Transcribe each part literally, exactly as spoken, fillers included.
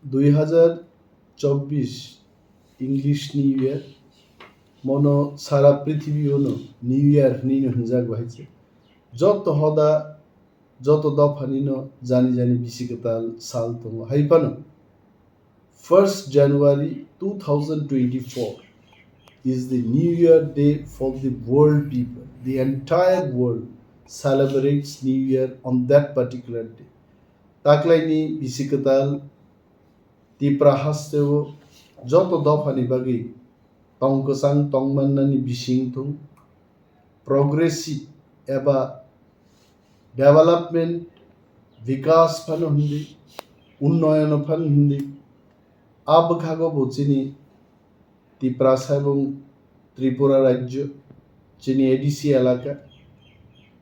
Dui hazar chobbish English New Year, mono sara prithibi ono New Year hinwi no hinjak bahai se. Joto hoda, joto dophani no jani jani bisi kwtal sal tongo. Hai phano first January two thousand twenty-four is the New Year day for the world people. The entire world celebrates New Year on that particular day. Taklaini bisi kwtal Tipra hasteo joto dophani bagwi tong kwchang tong mannani bising thung, progressive eba development, vikas phano hindi, unnoyono phano hindi, a bwkhago bo chini Tiprasa ebong Tripura rajyo, chini A D C elaka,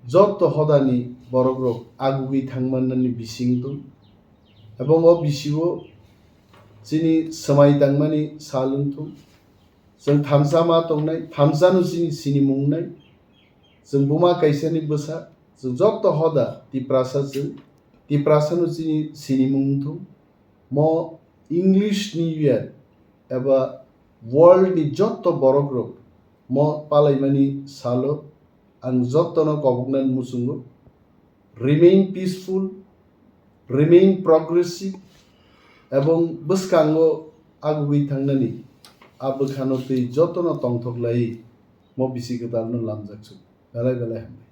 joto hodani borokrok agugwi thangmannani bising tong, ebong o bisio chini swmai tangmani sal wng thung. Chwng thamsa ma tongnai, thamsano chini sinimung wngnai. Chwng buma kaisani bwsa, chwng joto hoda Tiprasa chwng, Tiprasano chini sinimung wng thung. Mo English New Year eba world ni joto borokrok mo palaimani salo ang jotono koboknani muchungo. Remain peaceful, remain progressive, ebong bwskango agugwi thangnani a bwkhano twi jotono tongthok lai mo bisi kwtalno lamjak su. Belai belai hambai.